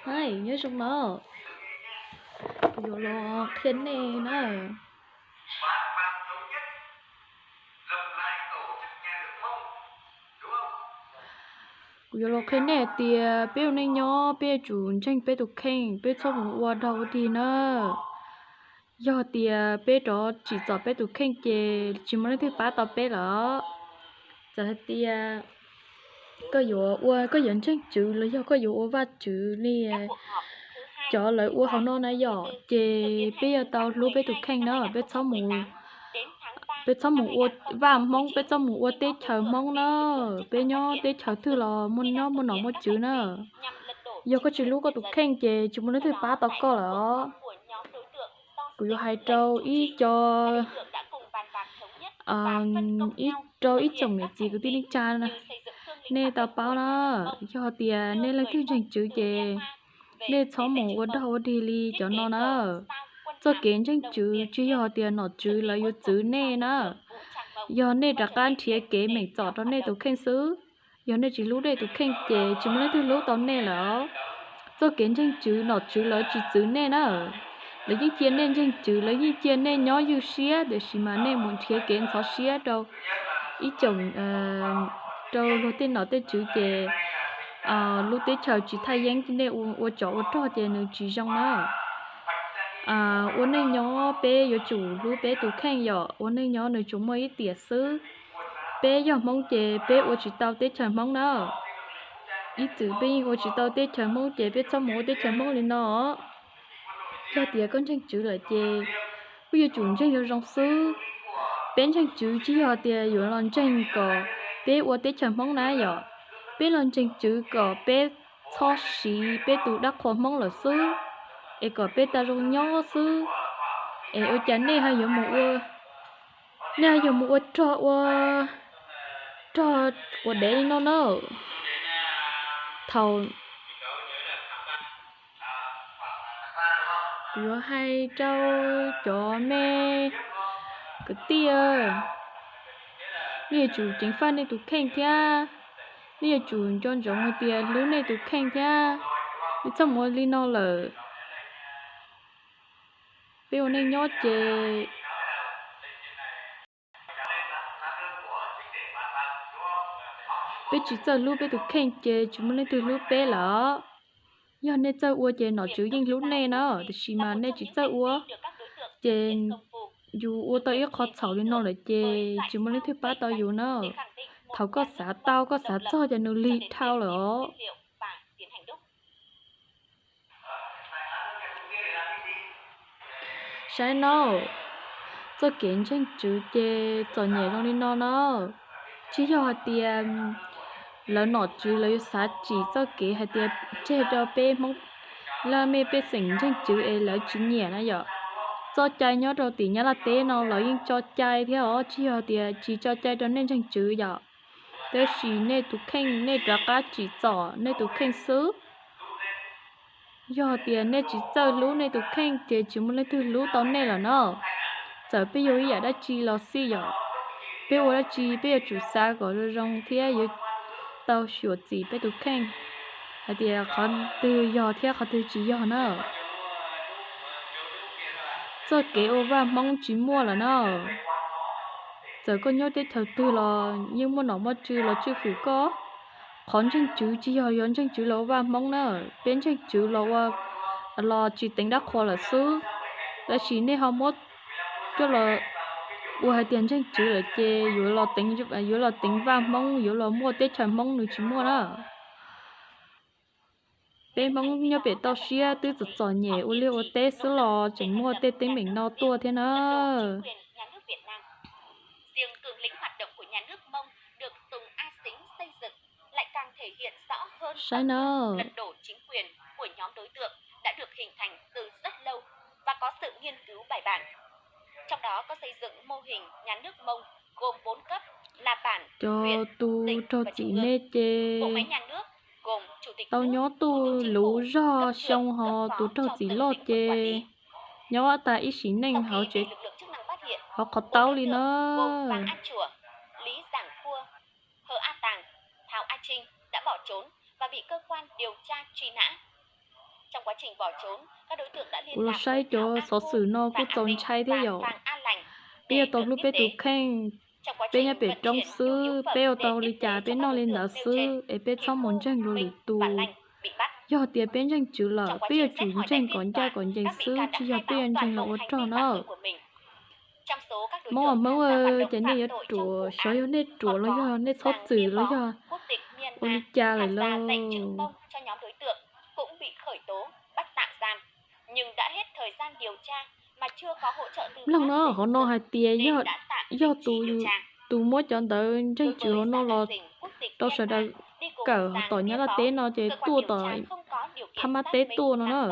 Hais, nyob zoo no, kuv yuav los qhia nej na. Kuv yuav los qhia nej hais tias peb ua neej nyob peb yuav tsum ntseeg peb tus kheej, peb txhob mus ua dog ua dig na. Yog tias peb rov tsim txom peb tus kheej ces tsis muaj leej twg pab tau peb lawm. Txawm hais tias koj yuav ua, koj yuav ntseeg Tswv los yog koj yuav ua Vajtswv li cov lawv ua hauv no na yom, ces peb yuav tau hlub peb tus kheej na, peb txhob mus, peb txhob mus ua vaj Hmoob, peb txhob mus ua teb chaws Hmoob na, peb nyob teb chaws twg los muaj nyob muaj nom muaj tswv na. Yog koj tsis hlub koj tus kheej ces tsis muaj leej twg pab tau koj lawm os. Kuv yuav hais rau ib co, ib rau ib tsoom niam txiv kwv tij neej tsa, nej tau paub na, yog tias nej leej twg ntseeg Tswv ces nej txhob mus ua dog ua dig li cov no na. Txoj kev ntseeg Tswv tsis yog tias nom tswv lawv yuav txwv nej na. Yog nej rov qab nrhiav kev meem txom rau nej tus kheej xwb. Yog nej tsis hlub nej tus kheej ces tsis muaj leej twg hlub tau nej lawm. Txoj kev ntseeg Tswv nom tswv lawv tsis txwv nej na. Lawv yeej cia nej ntseeg Tswv, lawv yeej cia nej nyob ywj siab, tiam sis mas nej mus nrhiav kev ntxhov siab rau ib tsoom, rau luag tej nom tej tswv ces lub teb chaws tsis thaj yeeb, nej ua tsov ua rog ces nws tsis zoo na. Ua neej nyob peb yuav tsum hlub peb tus kheej yom, ua neej nyob nws tsuas muaj ib tiam xwb. Peb yog Hmoob ces peb ua tsis tau teb chaws Hmoob na. Ib txwm peb yeej ua tsis tau teb chaws Hmoob ces peb txhob mus ua teb chaws Hmoob li no. Yog tias koj ntseeg Tswv lawm ces kuj yuav tsum ntseeg zoo zoo xwb. Peb ntseeg Tswv tsis yog tias yuav los ntseeg kom peb ua teb chaws Hmoob na yom. Peb los ntseeg Tswv kom peb txhob siv peb tus dab qhuas Hmoob lawm xwb, es kom peb tau zoo nyob xwb. Es ua cas nej ho yuav mus ua, nej ho yuav mus ua rog, ua rog quav dev li no na? Thaum kuv yuav hais rau cov me kwv tij, nej yuav tsum ceev faj nej tus kheej thiab. Nej yuav tsum nco ntsoov hais tias hlub nej tus kheej thiab. Nej txhob mus ua li no lawm. Peb ua neej nyob ces peb tsis txawj hlub peb tus kheej ces tsis muaj leej twg hlub peb lawm. Yog nej txawj ua ces nom tswv yeej hlub nej na, tiam sis mas nej tsis txawj ua, ces yus ua tau ib qho txhaum li no lawm ces tsis muaj leej twg pab tau yus na. Thaum koj xav tau koj xav txog ces nws lig dhau lawm os. Saib nawb, txoj kev ntseeg Tswv ces txom nyem zoo li no na. Tsis yog hais tias lawv nom tswv lawv yuav xav tsim txoj kev hais tias tseg rau peb Hmoob laj mej pej xeem ntseeg Tswv es lawv tsis nyiam na yom. Txoj cai nyob rau tim Nyab Laj teb no los yeej tso cai thiab os, tsis yog tias tsis tso cai rau nej ntseeg Tswv yom. Tab sis nej tus kheej nej rov qab tsim txom nej tus kheej xwb. Yog tias nej tsis txawj hlub nej tus kheej ces tsis muaj leej twg hlub tau nej lawm na. Txawm peb yug ib yam dab tsi los xij yom, peb ua dab tsi peb yuav tsum xav kom zoo zoo thiab yuav tau xyuam xim peb tus kheej hais tias qhov twg yog thiab qhov twg tsis yog na. Txoj kev ua vaj Hmoob tsis muaj lawm na. Txawm koj nyob teb chaws twg los yeej muaj nom muaj tswv los tswj hwm koj. Qhov ntseeg Tswv tsis yog yuav ntseeg Tswv los ua vaj Hmoob na. Peb ntseeg Tswv los ua, los tsis teev dab qhuas lawm xwb. Tab sis nej ho muab coj los ua hais tias ntseeg Tswv lawm ces yuav los teev vaj Hmoob, yuav los muaj teb chaws Hmoob, nws tsis muaj na. Peb Hmoob nyob pem toj siab twb txom txom nyem ua liaj ua teb xwb los tseem muaj tej teeb meem no tuaj thiab na. Saib na. Cov tus raug txim me ces tau nyob tuj luv zog xyoo, ho tus raug txim loj ces nyob tas ib sim neej hauv tsev, hauv qhov taub li na. Kuv los saib cov xov xwm no kuj txaus ntshai thiab yom. Peb yuav tau hlub peb tus kheej, peb nyob pem roob xwb, peb ua tau li cas peb noj li ntawd xwb es peb txhob mus ntseeg luag lwm tus. Yog tias peb ntseeg Tswv lawm, peb yuav tsum ntseeg kom ncaj kom ncees xwb, tsis yog peb yuav ntseeg los ua rog na. Hmoob, Hmoob, ces nej yuav ruam, xyov yog nej ruam los yog nej txhob txwm los yog ua li cas lawm lauj. Mloog no, hauv no hais tias yog tus muab cov ntawv ntseeg Tswv hauv no los rau sawv daws kawm tom Nyab Laj teb no ces tuaj tom Phab Mab teb tuaj no na.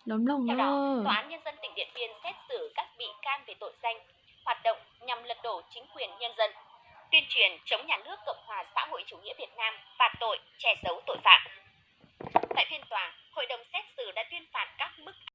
Los mloog no.